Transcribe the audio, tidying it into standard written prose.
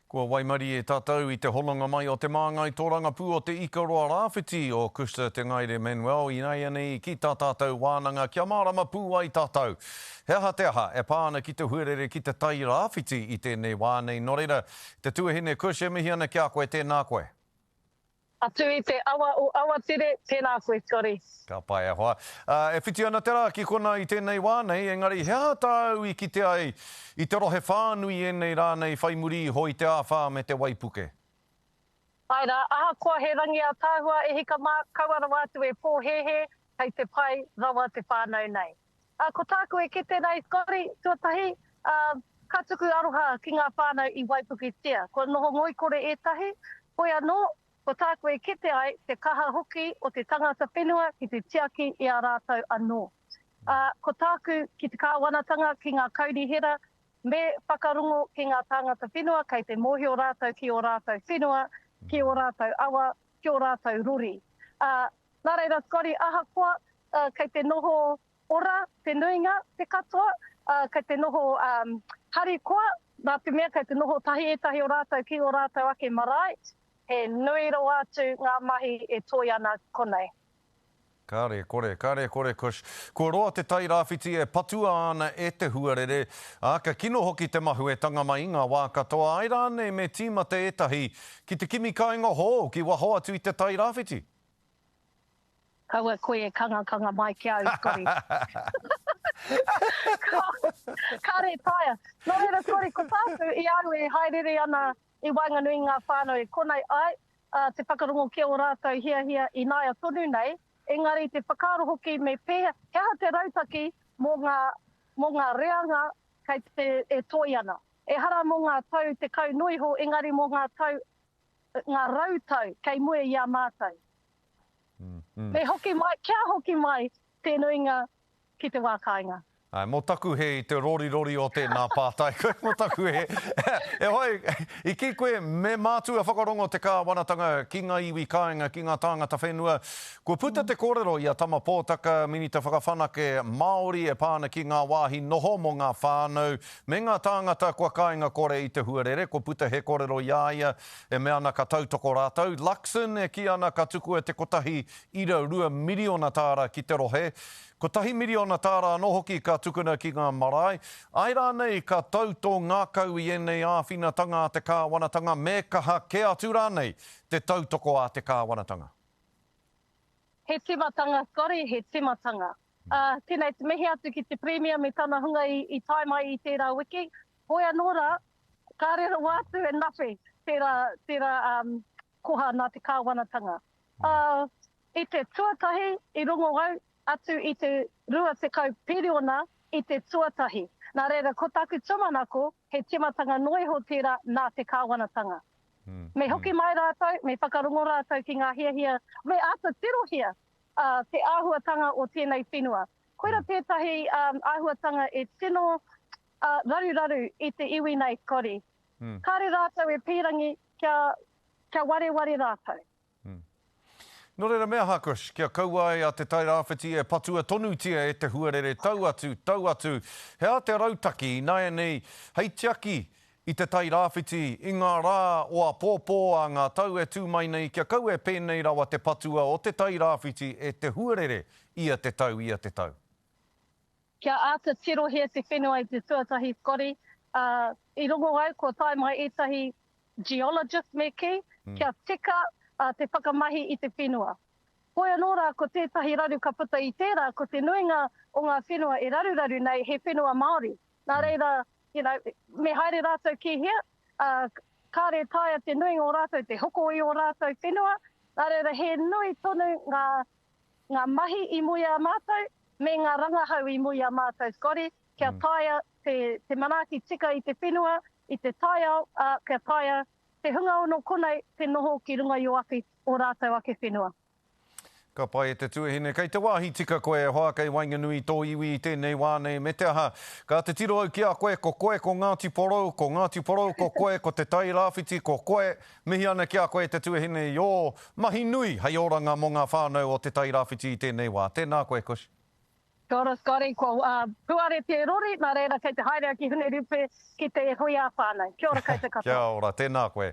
Kua waimarie tātou i te hononga mai o te māngai tōrangapū o Te Ikaroa Rāwhiti o Cushla Te Ngaere Manuel ināianei ki tā tātou wānanga kia mārama pū ai tātou he aha te aha e pā ana ki te huarere ki te Tai Rāwhiti i tēnei wā nei. Nō reira, te tuahine Cush e mihi ana ki a koe, tēnā koe. Atu i te awa o Awatere, tēnā koe Scotty. Ka pai e hoa. E whiti ana te rā ki konā i tēnei wā nei, engari he aha tāu i kite ai i te rohe whānui ēnei rā nei whai muri iho i te āwhā me te waipuke? Āe rā, ahakoa he rangi ātaahua e hika mā, kaua rawa atu e pōhēhē, kei te pai rawa te whānau nei. Ā, ko tāku e kite nei, Scotty, tuatahi, ā, ka tuku aroha ki ngā whānau i waipuketia. Kua noho ngoikore ētahi, hoi anō, ko tāku e kite ai, te kaha hoki o te tangata whenua ki te tiaki i a rātou anō. Ā, ko tāku ki te kāwanatanga, ki ngā kaunihera, me whakarongo ki ngā tāngata whenua kei te mōhio rātou ki ō rātou whenua, ki ō rātou awa, ki ō rātou rori. Ā, Nā reira, Scotty, ahakoa kei te noho ora te nuinga, te katoa, kei te noho harikoa, nā te mea kei te noho tahi ētahi o rātou ki ō rātou ake marae, he nui rawa atu ngā mahi e toe ana konei. Kāre kore, kāre kore, Kush. Kua roa te Tai Rāwhiti e patua ana e te huarere, ā, ka kino hoki te mahuetanga mai i ngā wā katoa, āe rānei me tīmata ētahi ki te kimi kāinga hou ki waho atu i te Tai Rāwhiti? Kaua koe e kangakanga mai ki a au, Scotty. Kāre e taea. Nō reira, Scotty, ko tāku, i a au e haereere ana i waenganui i ngā whānau e konei ai, te whakarongo ki ō rātou hiahia ināia tonu nei, engari te whakaaro hoki me pēhea, he aha te rautaki mō ngā, mō ngā reanga kei te, e toe ana. Ehara mō ngā tau tekau noa iho, engari mō ngā tau, ngā rautau kei mua i a mātou. Me hoki mai, kia hoki mai te nuinga ki te wā kāinga. Āe, mō taku hē i te rorirori o tēnā pātai koe, mō taku hē. E hoi, i kī koe me mātua whakarongo te kāwanatanga ki ngā iwi kāinga, ki ngā tāngata whenua. Kua puta te kōrero i a Tama Pōtaka, Minita Whakawhanake Māori e pā ana ki ngā wāhi noho mō ngā whānau me ngā tāngata kua kāinga kore i te huarere. Kua puta he kōrero i a ia E mea ana ka tautoko rātou. Luxon e kī ana ka tukua te 1.2 miriona tāra ki te rohe. Kotahi miriona tāra anō hoki ka tukuna ki ngā marae. Āe rānei ka tau tō ngākau i ēnei āwhinatanga a te kāwanatanga me kaha kē atu rānei te tautoko a te kāwanatanga? He timatanga, Scotty, he timatanga. Ā, tēnei te mihi atu ki te Pirimia me tana hunga i tae mai i tērā wiki. Hoi anō rā, kāre rawa atu e nawhe tērā, tērā um, koha nā te kāwanatanga. Uh, i te tuatahi i rongo au atu i te 20 piriona i te tuatahi. Nā reira, ko taku tūmanako, he timatanga noa iho tērā nā te kāwanatanga. Me hoki mai rātou, me whakarongo rātou ki ngā hiahia, me āta tirohia uh, te āhuatanga o tēnei whenua. Koira tētahi um, āhuatanga e tino Ā, raruraru i te iwi nei, Scotty. Kāre rātou e pīrangi kia, kia wareware rātou. Nō reira, me aha, Kush, kia kaua ai a Te Tairāwhiti e patua tonutia e te huarere tau atu, tau atu. He aha te rautaki ināianei hei tiaki i Te Tairāwhiti i ngā rā o āpōpō a ngā tau e tū mai nei kia kaua e pēnei rawa te patua o Te Tairāwhiti e te huarere ia te tau, ia te tau? Kia āta tirohia te whenua i te tuatahi Scotty, ā, i rongo au kua tae mai ētahi geologist me kī, kia tika te whakamahi i te whenua. Hoi anō rā ko tētahi raru ka puta i tērā, ko te nuinga o ngā whenua e raruraru nei he whenua Māori. Nā reira, you know, me haere rātou ki hea, ā, kāre taea te nuinga o rātou te hoko i ō rātou whenua, nā reira he nui tonu ngā ngā mahi i mua i a mātou, me ngā rangahau i mua i a mātou, Scotty, kia taea te, te manaaki tika i te whenua, i te taiao, ā, kia taea te hunga o nō konei te noho ki runga i ō ake, ō rātou ake whenua. Ka pai e te tuahine, kei te wāhi tika koe e hoa, kei waenganui i tō iwi i tēnei wā nei, me te aha, ka te tiro au ki a koe, ko koe ko Ngāti Porou, ko Ngāti Porou ko koe, ko Te Tai Rāwhiti ko koe, Mihi ana ki a koe te tuahine i ō mahi nui hei oranga mō ngā whānau o Te Tairāwhiti i tēnei wā. Tēnā koe Kush. Kia ora Scotty, kua puare te rori, nā reira kei te haere au ki Hinerupe ki te hui ā-whānau. Kia ora koutou katoa. Kia ora, tēnā koe.